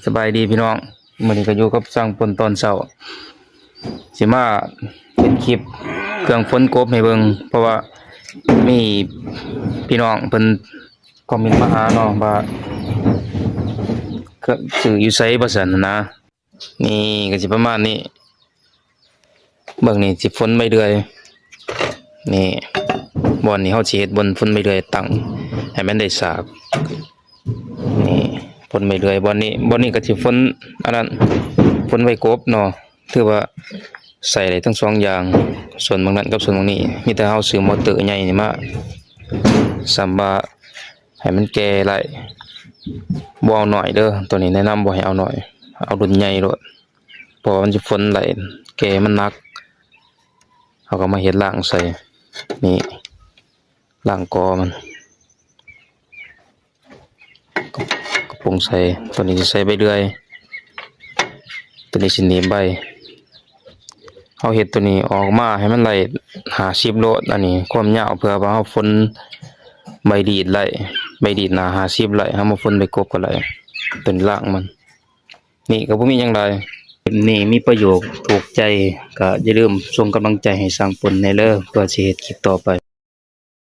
ສະບາຍດີພີ່ນ້ອງ, ມື້ນີ້ກໍຢູ່ກັບຊ່າງປົນຕອນເຊົ້າ ຊິມາເຮັດຄລິບເຄື່ອງຝົນກົບໃຫ້ເບິ່ງ ເພາະວ່າມີພີ່ນ້ອງເພິ່ນຄອມເມັນມາຫາເນາະ ວ່າເຄື່ອງຊື້ຢູ່ໃສວ່າຊັ້ນນະ. ນີ້ກໍຊິປະມານນີ້. ເບິ່ງນີ້ ຊິຝົນໃບເດືອຍ. ນີ້ ບ່ອນນີ້ເຮົາຊິເຮັດບ່ອນຝົນໃບເດືອຍ ຕັ້ງໃຫ້ມັນໄດ້ສາກ. ນີ້ ຝົນໃບເດືອຍ ບ່ອນນີ້ ບ່ອນນີ້ກໍຊິຝົນອັນນັ້ນ ຝົນໃບກົບເນາະ. ຖືວ່າໃຊ້ໄດ້ທັງສອງຢ່າງ ສ່ວນໝ່ອງນັ້ນກັບສ່ວນໝ່ອງນີ້. ມີແຕ່ເຮົາຊື້ມໍເຕີໃຫຍ່ນີ້ມາສຳວ່າ ໃຫ້ມັນແກ່ໄດ້ ບໍ່ເອົາໜ້ອຍເດີ. ໂຕນີ້ແນະນຳບໍ່ໃຫ້ເອົາໜ້ອຍ ເອົາລຸ້ນໃຫຍ່ໂລດ ເພາະວ່າມັນຊິຝົນໄດ້ ແກ່ມັນໜັກ. ເຮົາກໍມາເຮັດລາງໃສ່ ນີ້ ລາງກໍມັນ ກະປຸງໃສ່. ໂຕນີ້ຊິໃສ່ໃບເດືອຍ ໂຕນີ້ຊິໜີບໃບ. ເຮົາເຮັດໂຕນີ້ອອກມາໃຫ້ມັນໄດ້ຫ້າສິບໂລດ. ອັນນີ້ຄວາມຍາວ ເພື່ອວ່າເຮົາຝົນໃບດີດໄດ້ ໃບດີດໜ້າຫ້າສິບໄດ້ ເຮົາມາຝົນໃບກົບກໍໄດ້. ໂຕນີ້ລາງມັນ. ນີ້ກໍບໍ່ມີຫຍັງຫຼາຍ. ຄລິບນີ້ມີປະໂຫຍດ ຖືກໃຈ ກໍຢ່າລືມສົ່ງກຳລັງໃຈໃຫ້ຊ່າງປົນແດ່ເດີ ເພື່ອຊິເຮັດຄລິບຕໍ່ໄປ.